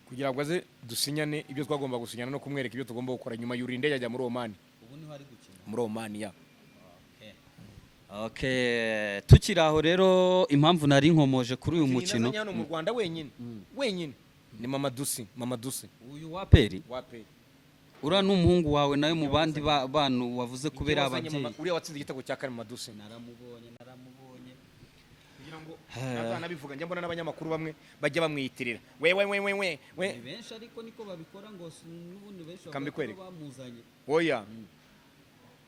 Kugira ngo aze dusinyane ibyo twagomba gusinyana no kumwereka ibyo tugomba gukora. Nyuma yuriye indege ajya muri Oman. Ubu niho ari gukina? Muri Oman ya. Okay. Tukiri aho rero, impamvu nari nkomoje kuri uyu mukino Nazanye hano mu Rwanda wenyine wenyine ni Mamadou Sy, Mamadou Sy. Uyu wa APR? Wa APR. Uriya ni umuhungu wawe nawe mu bandi bantu wavuze kubera ababyeyi? Uriya watsinze igitego cya kane, Mamadou Sy. Naramubonye, naramubonye. Kugira ngo ntazanabivuga, njya mbona n'abanyamakuru bamwe bajya bamwiyitirira we we we we we we. Ni benshi ariko niko babikora ngo n'ubundi benshi bavuga ko Kambikwereke. bamuzanye. Oya,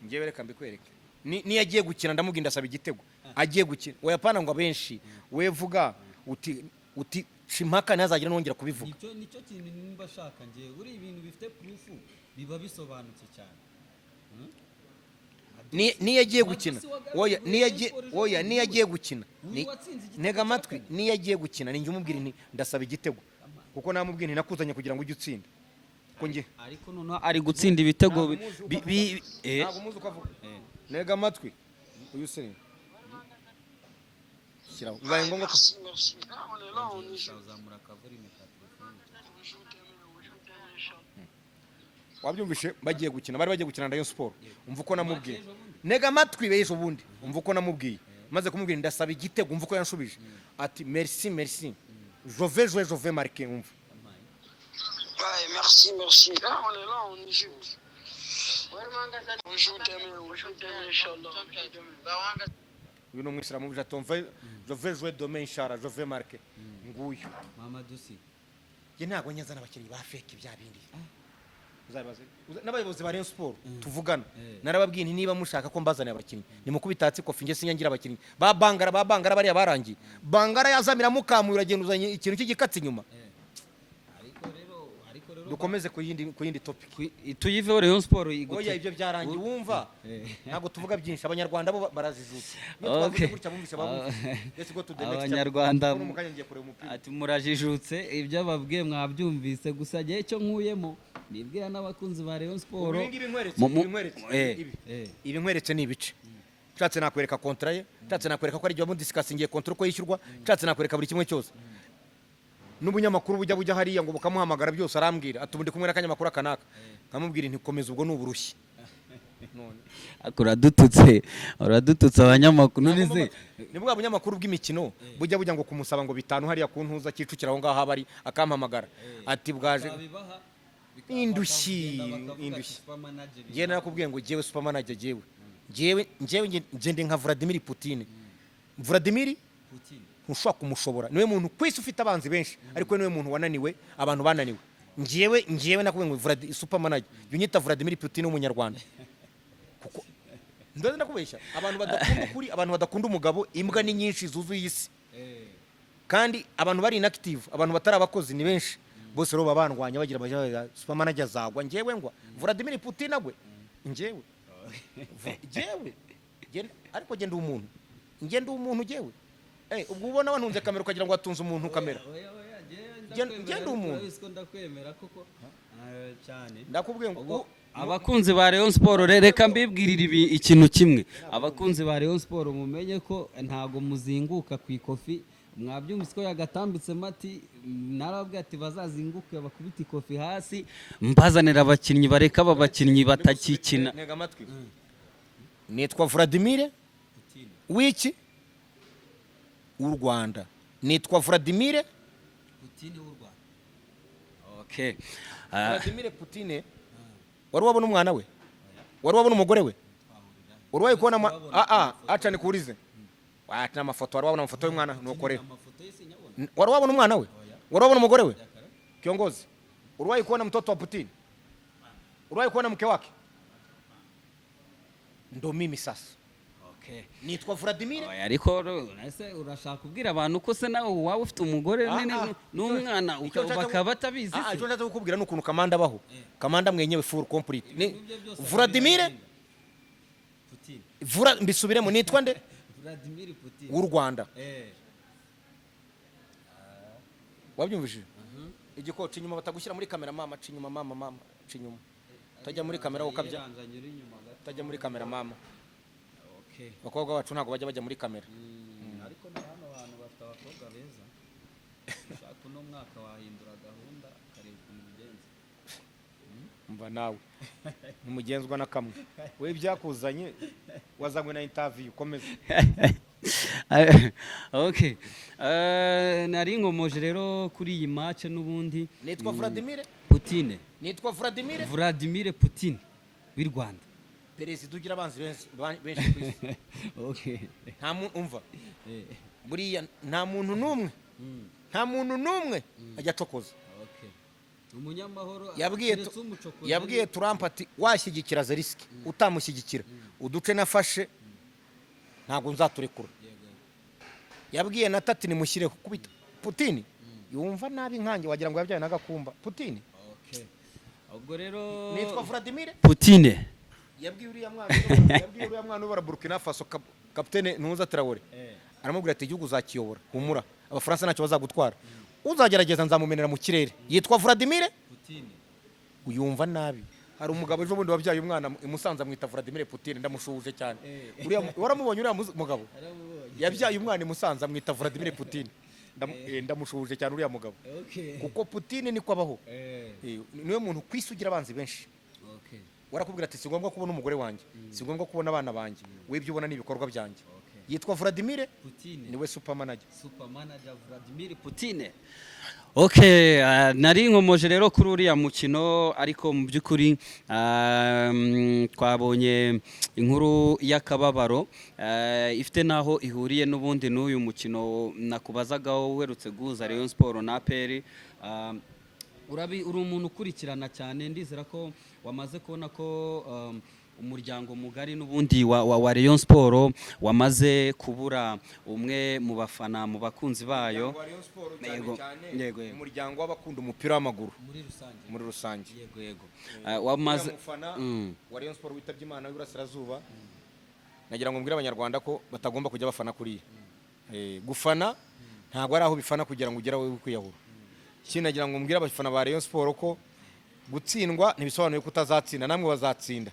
Njyewe reka mbikwereke. Niyo agiye gukina ndamubwira ndasaba igitego agiye gukina. Oya, pana ngo abenshi, we vuga uti shimpaka, ntihazagire n'uwongera kubivuga. Nicyo kintu nimba ashaka njye, buri ibintu bifite proof biba bisobanutse cyane. Niyo agiye gukina, Madusi wagarutse oya, muri niyo Rayon agiye Sports ejo oya, bundi. niyo agiye gukina. Uyu watsinze igitego Ntega cya amatwi. kane. Niyo agiye gukina ninjye umubwira nti ndasaba igitego, kuko namubwira nti nakuzanye kugira ngo ujye utsinda, kuko njye Ariko noneho ari gutsinda ibitego Ntabwo muzi uko avuga. Ntabwo muzi uko avuga. Ntega amatwi, uyu se shyiraho, bibaye ngombwa ko Merci, merci. Ah, on est là, on y joue. Uzamura akavolume ka telefone. On joue demain, on joue demain, Inch'Allah. Wabyumvishe? Bagiye gukina, bari bagiye gukina na Rayon Sport. Umva uko namubwiye. Ntega amatwi b'ejo bundi, umva uko namubwiye. Maze kumubwira ndasaba igitego, umva uko yanshubije, ati merci, merci, je vais jouer, je vais marquer. Umva. Ouais, merci, merci. Ah, on est là, on y joue. On joue demain, on joue demain, Inch'Allah. On joue demain. Uyu ni umwisilamu uje ati "Mve- je vais jouer demain, Inch'Allah, je vais marquer." Nguyu. Mamadou Sy. Njye ntabwo nyazana abakinnyi ba fake bya bindi. Uzabibaze. N'abayobozi ba Rayon Sport tuvugana, narababwiye nti niba mushaka ko mbazanira abakinnyi nimukubita hasi kofi, njye sinyangira abakinnyi ba Bangara. Ba Bangara bariya barangiye, Bangara yazamira mukamuye, uragenda uzanye ikintu cy'igikatsi inyuma. Ariko rero Dukomeze ku yindi topic. Tuyiveho Rayon Sport igute. Oya, ibyo byarangiye. Wumva, ntabwo tuvuga byinshi, Abanyarwanda bo barazijutse. Iyo twavuze gutya bumvise, babumvise. Let's go to the next chapter. Abanyarwanda Kuko mu kanya ngiye kureba umupira. Ati murajijutse, ibyo babwiye mwabyumvise. Gusa gihe cyo nkuyemo nibwira n'abakunzi ba Rayon Sport. Ibi ngibi nkweretse, ibi nkweretse, ibi. Ibi nkweretse ni ibice. Nshatse nakwereka contrat ye, nshatse nakwereka ko ari ibyo mudiscussingiye contrat uko yishyurwa, nshatse nakwereka buri kimwe cyose. N'ubunyamakuru bujya hariya ngo bukamuhamagara, byose arambwira ati ubu ndi kumwe n'akanyamakuru aka n'aka. Nkamubwira nti komeza, ubwo ni uburushyi. Ariko uradututse abanyamakuru, none se? Ni bwa bunyamakuru bw'imikino bujya ngo kumusaba ngo bitanu hariya ku ntuza Kicukiro aho ngaho aba ari, akampamagara ati bwaje. Indushyi, indushyi. Njyewe narakubwiye ngo jyewe super manager, jyewe ngende nka Vladimir Putin. Vladimir ntushobora kumushobora, niwe muntu ku isi ufite abanzi benshi, ariko niwe muntu wananiwe, abantu bananiwe. Njyewe nakubwiye ngo super manager, jya unyita Vladimir Putin w'Umunyarwanda, kuko ndaza ndakubeshya, abantu badakunda ukuri, abantu badakunda umugabo, imbwa ni nyinshi zuzuye isi, kandi abantu bari inactive, abantu batari abakozi ni benshi. Bose rero baba bandwanya bagira bati super manager azagwa. Njyewe ngwa Vladimir Putin agwe? Njyewe njyewe ariko njye ndi umuntu, njye ndi umuntu njyewe. Ubwo ubona wantunze kamera ukagira ngo watunze umuntu kamera. Genda umuntu. Urabizi ko ndakwemera koko cyane. Ndakubwiye ngo Ubwo abakunzi ba Rayon Sport, reka mbibwirire ibi ikintu kimwe. Abakunzi ba Rayon Sport, mumenye ko ntago muzinguka ku ikofi. Mwabyumvise ko yagatambitsemo ati narababwiye ati bazazinguke bakubite ikofi hasi, mbazanira abakinnyi, bareka aba bakinnyi batakikina. Ntega amatwi. Nitwa Vladimir w'iki? W'u Rwanda. Nitwa Vladimir. Putin w'u Rwanda. Okay. Ah, Vladimir Putin, wari wabona umwana we? Wari wabona umugore we? Wari wayi kubona ah ah, acha nikuulize. Wati n'amafoto, wari wabona amafoto y'umwana? Nuko rero amafoto ye sinyabona. Wari wabona umwana we? Wari wabona umugore we? Kiongozi, uliwahi kuona mtoto wa Putin? Uliwahi kuona mke wake? Ndo mimi sasa. Okay. Nitwa Vladimir. Oya, ariko ese urashaka kubwira abantu ko se nawe waba ufite umugore n'umwana Icyo bakaba batabizi se? Icyo nshaka kukubwira ni ukuntu kamanda abaho. Kamanda mwenyewe full complete. Ni Ibyo byose Vladimir. arabirenga. Putin. Vura mbisubiremo, nitwa nde? Vladimir Putin. W'u Rwanda. Wabyumvishije? Igikoci inyuma batagushyira muri kamera, mama, ca inyuma, mama, mama, ca inyuma. Utajya muri kamera ukabya. Yiranja anyura inyuma gato. Utajya muri kamera, mama. Okay. Abakobwa bacu ntabwo bajya muri kamera. Ariko na hano hantu bafite abakobwa beza. Ushaka uno mwaka wahindura gahunda ukareba ukuntu ubigenza. Mva nawe ntimugenzwa na kamwe. We ibyakuzanye, wazanywe na interview, komeza. Okay. Nari nkomoje rero kuri iyi match n'ubundi. Nitwa Vladimir. Putin. Nitwa Vladimir. Vladimir Putin w'i Rwanda. Perezida ugira abanzi benshi benshi ku isi. Nta muntu umva. Buriya nta muntu n'umwe, nta muntu n'umwe ajya acokoza. Okay. Umunyamahoro Yabwiye keretse umucokozi. Yabwiye Trump ati washyigikira Zelensky, utamushyigikira, uduce nafashe ntabwo nzaturekura. Yabwiye na tati nimushyireho kubita. Putin yumva nabi nkanjye, wagira ngo yabyaye n'agakumba Putin. Okay. Ubwo rero Nitwa Vladimir. Putin. Yabwiye uriya mwana uyobora Burkina Faso, kapitene ntuza Traore, aramubwira ati igihugu uzakiyobora, humura, Abafaransa ntacyo bazagutwara, uzagerageza nzamumenera mu kirere. Yitwa Vladimir. Putin. Uyumva nabi. Hari umugabo ejo bundi wabyaye umwana i Musanze amwita Vladimir Putin, ndamushuhuje cyane. Uriya waramubonye uriya mugabo yabyaye umwana i Musanze amwita Vladimir Putin. Ndamushuhuje cyane uriya mugabo, kuko Putin niko abaho. Niwe muntu ku isi ugira abanzi benshi. Warakubwira ati si ngombwa kubona umugore wanjye, si ngombwa kubona abana banjye, we ibyo ubona ni ibikorwa byanjye. Yitwa Vladimir. Putin. Niwe super manager. Super manager Vladimir Putin. Okay, nari nkomoje rero kuri uriya mukino, ariko mu by'ukuri twabonye inkuru y'akababaro ifite n'aho ihuriye n'ubundi n'uyu mukino nakubazagaho uherutse guhuza Rayon Sport na APR. Urabi uri umuntu ukurikirana cyane, ndizera ko wamaze kubona ko umuryango mugari n'ubundi wa Rayon Sport wamaze kubura umwe mu bafana, mu bakunzi bayo. Umuryango wa Rayon Sport cyane cyane, Yego. umuryango w'abakunda umupira w'amaguru muri rusange. Muri rusange. Yego, wamaze Uriya mufana wa Rayon Sport witabye Imana w'Iburasirazuba, nagira ngo mbwire Abanyarwanda ko batagomba kujya bafana kuriya. Gufana ntabwo ari aho bifana kugira ngo ugere aho kwiyahura. Ikindi nagira ngo mbwire abafana ba Rayon Sport ko gutsindwa ntibisobanuye ko utazatsinda, namwe bazatsinda.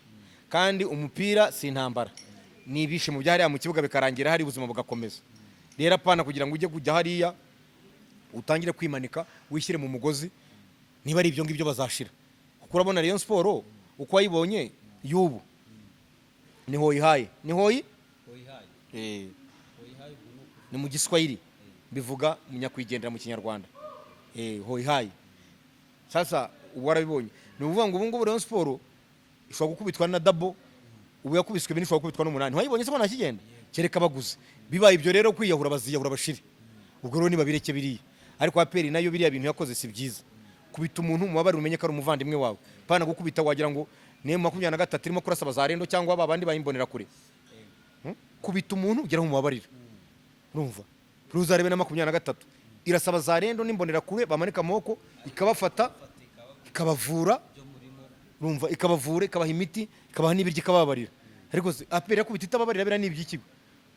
Kandi umupira si intambara, ni ibyishimo bya hariya mu kibuga bikarangira hari ubuzima bugakomeza. Rero apana kugira ngo ujye kujya hariya utangire kwimanika, wishyire mu mugozi. Niba ari ibyo ngibyo bazashira, kuko urabona Rayon Sport uko wayibonye y'ubu ni hoyihaye, ni hoyi. Ni mu Giswahili bivuga munyakwigendera mu Kinyarwanda. Hoyihaye. Sasa ubu warabibonye, ni ukuvuga ngo ubu ngubu Rayon Sport ishobora gukubitwa na double. Ubu yakubiswe bine, ishobora gukubitwa n'umunani. Ntiwayibonye se ko ntakigenda kereka baguze? Bibaye ibyo rero kwiyahura, baziyahura bashire. Ubwo rero nibabireke biriya. Ariko APR nayo biriya bintu yakoze si byiza. Kubita umuntu mubabare, umenye ko ari umuvandimwe wawe, pana gukubita wagira ngo ni 23 irimo kurasa bazarendo cyangwa ba bandi bayimbonera kure. Kubita umuntu ugera mubabarira, urumva? Ruzarebe na 23 irasaba zarendo n'imbonera kure bamanika amaboko, ikabafata ikabavura, urumva? Ikabavura, ikabaha imiti, ikabaha n'ibiryo, ikababarira. Ariko se APR yakubita itababarira? Biriya ni iby'ikigo.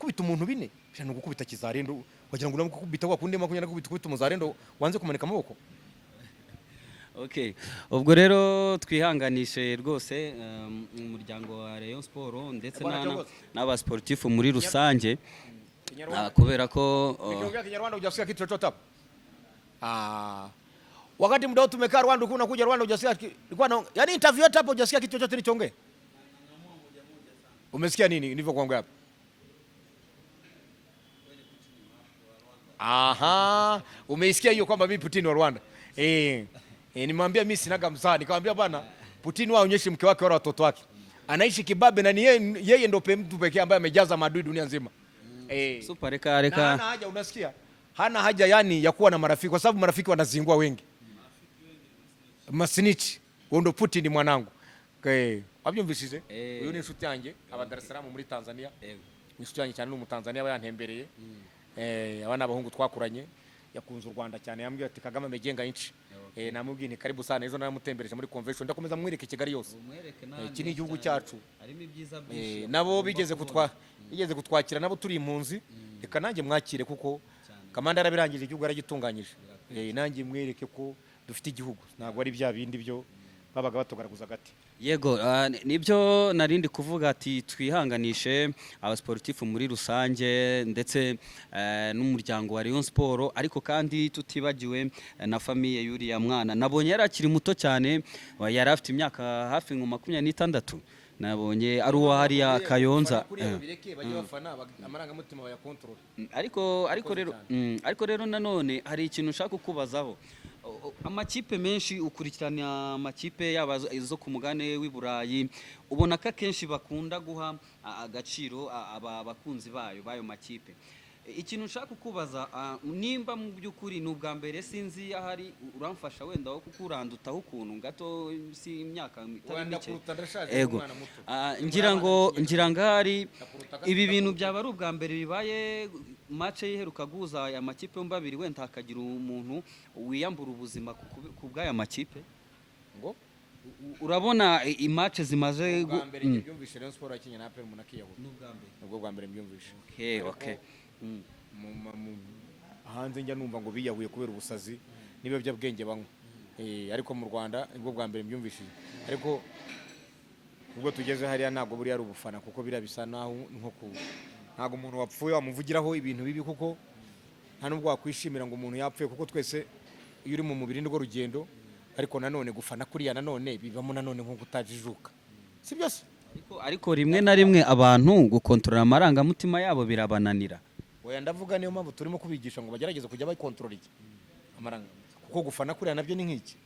Gukubita umuntu bine bishobora no gukubita kizarendo, wagira ngo uramukubita wa kundi 20 gukubita umuzarendo wanze kumanika amaboko. Okay. Ubwo rero twihanganishe rwose umuryango wa Rayon Sport ndetse Bwana Kiongozi. n'abasportifu muri rusange, kubera ko Nikiongea Kinyarwanda hujasikia kitu chochote hapo? Ah. Wakati muda wote tumekaa Rwanda, ukiwa unakuja Rwanda hujasikia nilikuwa na yani interview yote hapo hujasikia kitu chochote nilichoongea? Umesikia nini nilivyokuongea hapa? Aha, umeisikia hiyo kwamba mimi Putin wa Rwanda. Eh. Eh, nimwambia mimi sinaga mzaa, nikamwambia bwana Putin wao aonyeshi mke wake wala watoto wake. Anaishi kibabe na ni yeye, yeye ndo mtu pekee ambaye amejaza maadui dunia nzima. Eh. Super, reka Na reka hana haja, unasikia? Hana haja yani ya kuwa na marafiki kwa sababu marafiki wanazingua wengi. Masinichi, uwo ndo Putin mwanangu. Eh, wabyumvishije? Eh. Uyu ni inshuti yanjye aba Dar es Salaam muri Tanzania. Yego. Ni inshuti yanjye cyane, ni umutanzania aba yantembereye. Eh, aba ni abahungu twakuranye. Yakunze u Rwanda cyane, yambwiye ati Kagame amejenga nchi. Eh, namubwiye nti karibu sana, ejo naramutembereje muri convention, ndakomeza mwereke Kigali yose. Umwereke Eh, iki ni igihugu cyacu. Harimo ibyiza Eh, byinshi. nabo bigeze kutwakira, nabo turi impunzi, reka nanjye mwakire kuko kamanda yarabirangije, igihugu yaragitunganyije. Eh, nanjye mwereke ko dufite igihugu, ntabwo ari bya bindi byo babaga batugaragaza agati. Yego, nibyo narindi kuvuga ati twihanganishe abasportifu muri rusange ndetse n'umuryango wa Rayon Sport, ariko kandi tutibagiwe na famille y'uriya mwana. Nabonye yari akiri muto cyane, yari afite imyaka hafi nko 26, nabonye ari uwo hariya Kayonza. Kuriya babireke bajye bafana, amarangamutima bayakontorore. Ariko rero ariko rero nanone hari ikintu ushaka kukubazaho. Amakipe menshi ukurikirana, amakipe yaba izo ku mugabane w'i Burayi, ubona ko akenshi bakunda guha agaciro aba bakunzi bayo bayo makipe. Ikintu nshaka kukubaza, nimba mu by'ukuri ni ubwa mbere, sinzi ahari uramfasha wenda wo kuko urandutaho ukuntu gato, si imyaka itari Wenda mike. kuruta, ndashaje, Ego. umwana muto. Ngira ngo ahari Ndakuruta ibi bintu ndakuruta. byaba ari ubwa mbere bibaye, match iheruka guhuza aya makipe yombi abiri, wenda hakagira umuntu wiyambura ubuzima ku bw'aya makipe. Ngo Urabona imatch zimaze ubwa mbere njye byumvishe Rayon Sport yakinye na APR umuntu akiyahura. Ni ubwa mbere. Nubwo bwa mbere mbyumvishe. Okay, okay. Hanze njya numva ngo biyahuye kubera ubusazi n'ibiyobyabwenge banywa. Eh, ariko mu Rwanda nibwo bwa mbere mbyumvishije, ariko ubwo tugeze hariya ntabwo buriya ari ubufana, kuko biriya bisa naho nko ku ntabwo umuntu wapfuye wamuvugiraho ibintu bibi, kuko nta nubwo wakwishimira ngo umuntu yapfuye, kuko twese iyo uri mu mubiri nirwo rugendo. Ariko nanone gufana kuriya nanone bibamo nanone nko kutajijuka, si byose. Ariko rimwe na rimwe abantu gukontorora amarangamutima yabo birabananira. Oya, ndavuga niyo mpamvu turimo kubigisha ngo bagerageze kujya bakontorora iki amaranga, kuko gufana kuriya nabyo ni nk'iki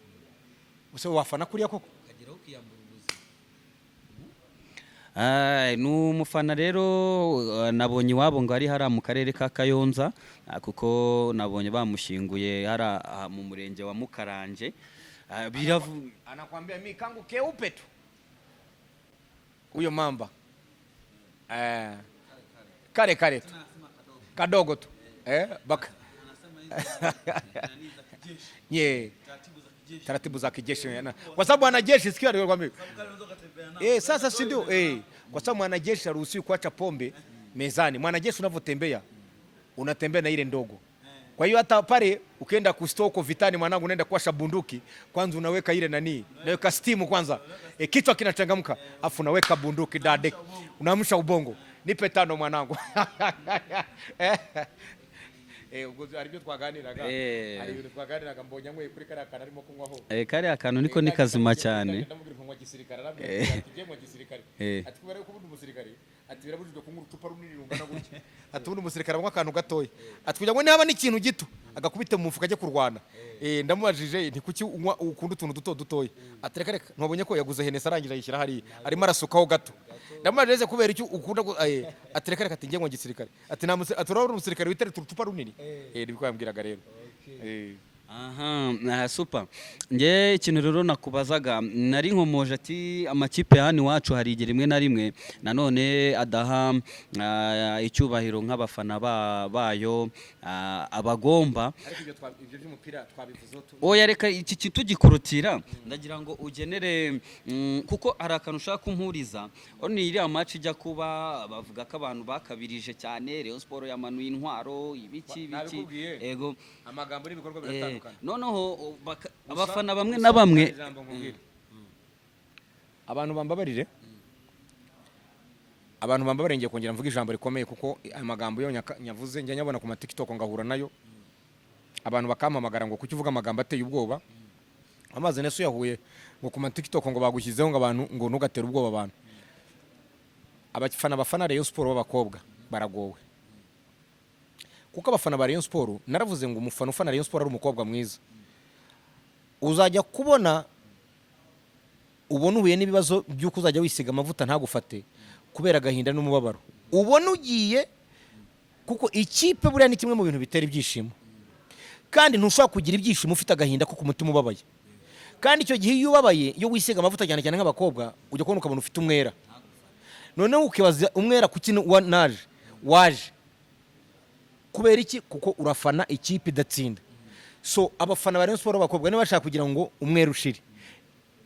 gusa wafana kuriya koko. Ni umufana rero, nabonye iwabo ngo ari hariya mu karere ka Kayonza, kuko nabonye bamushyinguye hariya mu murenge wa Mukarange. Anakwambia mi kangu keupe tu huyo mamba, eh, kale kale tu kadogo tu, eh, baka nye taratibu za kijeshi kwa sababu wanajeshi sikia alikwambia, eh, sasa si ndio, eh, kwa sababu mwanajeshi haruhusiwi kuacha pombe mezani. Mwanajeshi unavyotembea unatembea na ile ndogo. Kwa hiyo hata pale ukienda kustoko vitani, mwanangu, unaenda kuwasha bunduki, kwanza unaweka ile nani, unaweka steam kwanza, e, kichwa kinachangamka, afu unaweka bunduki dade, unaamsha ubongo. Nipe tano mwanangu. Eh, ubwo hari ibyo twaganiraga, hari ibintu twaganiraga, mbonye anyweye kuri kariya kantu arimo kunywaho. Kariya kantu niko ni kazima cyane. Ndamubwira ngo nywa gisirikare, arambwira ati ngiye nywa gisirikare. Ati kubera yuko ubundi umusirikare, ati birabujijwe kunywa urucupa runini rungana gutya, ati ubundi umusirikare anywa akantu gatoya, ati kugira ngo nihaba n'ikintu gito agakubite mu mufuka ajye kurwana. Eh, ndamubajije nti kuki unywa ukunda utuntu duto dutoya? Ati reka reka, ntwabonye ko yaguze Hennessy arangije ayishyira hariya arimo arasukaho gato. Ndamubajije kubera icyo ukunda ati reka reka, ati ngiye nywa gisirikare, ati nta ati urabona umusirikare witereta urucupa runini. Eh, nibwo yambwiraga rero. Eh. Aha, super. Nge ikintu rero nakubazaga, nari nkomoje ati amakipe ya hano iwacu hari igihe rimwe na rimwe nanone adaha icyubahiro nk'abafana bayo abagomba. Ariko ibyo by'umupira twabivuzeho. Oya, reka iki kintu tugikorotira. Ndagira ngo ugenere kuko hari akantu ushaka kumpuriza. Ni iriya match ijya kuba, bavuga ko abantu bakabirije cyane, Rayon Sport yamanuye intwaro, ibiki ibiki. Nabikubwiye. Ego. Amagambo n'ibikorwa biratandukana. Noneho abafana bamwe na bamwe. Ijambo nkubwire. Abantu bambabarire, abantu bambabarire, ngiye kongera mvuga ijambo rikomeye, kuko aya magambo yo nyavuze njya nyabona ku ma TikTok, ngahura nayo, abantu bakampamagara ngo kuki uvuga amagambo ateye ubwoba, amazi nese uyahuye, ngo ku ma TikTok ngo bagushyizeho, ngo abantu ngo ntugatere ubwoba abantu. Abafana bafana Rayon Sport b'abakobwa baragowe, kuko abafana ba Rayon Sport, naravuze ngo umufana ufana Rayon Sport ari umukobwa mwiza, uzajya kubona ubona uhuye n'ibibazo by'uko uzajya wisiga amavuta ntagufate kubera agahinda n'umubabaro ubona ugiye, kuko ikipe buriya ni kimwe mu bintu bitera ibyishimo, kandi ntushobora kugira ibyishimo ufite agahinda ko ku mutima, ubabaye. Kandi icyo gihe iyo ubabaye, iyo wisiga amavuta, cyane cyane nk'abakobwa, ujya kubona ukabona ufite umwera, noneho ukibaza umwera kuki naje waje kubera iki, kuko urafana ikipe idatsinda. So abafana ba Rayon Sport b'abakobwa, niba bashaka kugira ngo umwera ushire,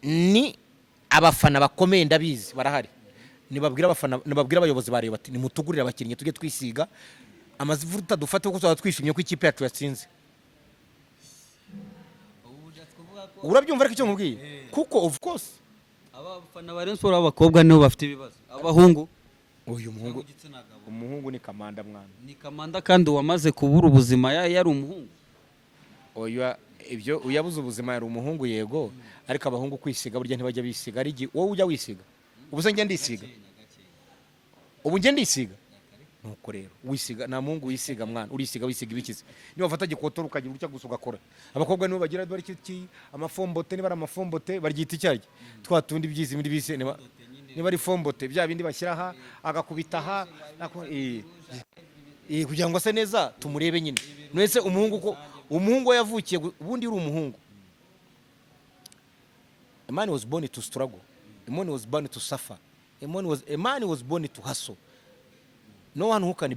ni abafana bakomeye, ndabizi barahari, nibabwira abafana, nibabwira abayobozi ba Rayon bati: "Nimutugurire abakinnyi tujye twisiga amavuta dufate, kuko tuzaba twishimye ko ikipe yacu yatsinze." Urabyumva? Ariko icyo nkubwiye, kuko of course Abafana ba Rayon Sport b'abakobwa nibo bafite ibibazo, abahungu Uyu muhungu igitsina gabo umuhungu ni kamanda, mwana. Ni kamanda, kandi uwamaze kubura ubuzima yari umuhungu. Oya, ibyo uyabuze ubuzima yari umuhungu, yego, ariko abahungu kwisiga burya ntibajya bisiga. Ari igihe wowe ujya wisiga. Ubu se njye ndisiga? Ubu njye ndisiga? Nuko rero wisiga, nta muhungu wisiga, mwana. Urisiga, wisiga ibikize? Niba wafata gikotora ukagira utya gusa ugakora. Abakobwa nibo bagira bari iki, amafombote, niba ari amafombote baryita icyarya, twa tundi byizi bindi bise, niba ari fombote, bya bindi bashyira aha, agakubita aha, kugira ngo ase neza tumurebe nyine. Mwese umuhungu, ko umuhungu we yavukiye ubundi uri umuhungu, a man was born to struggle, a man was born to suffer, a man was born to hustle. No one who can be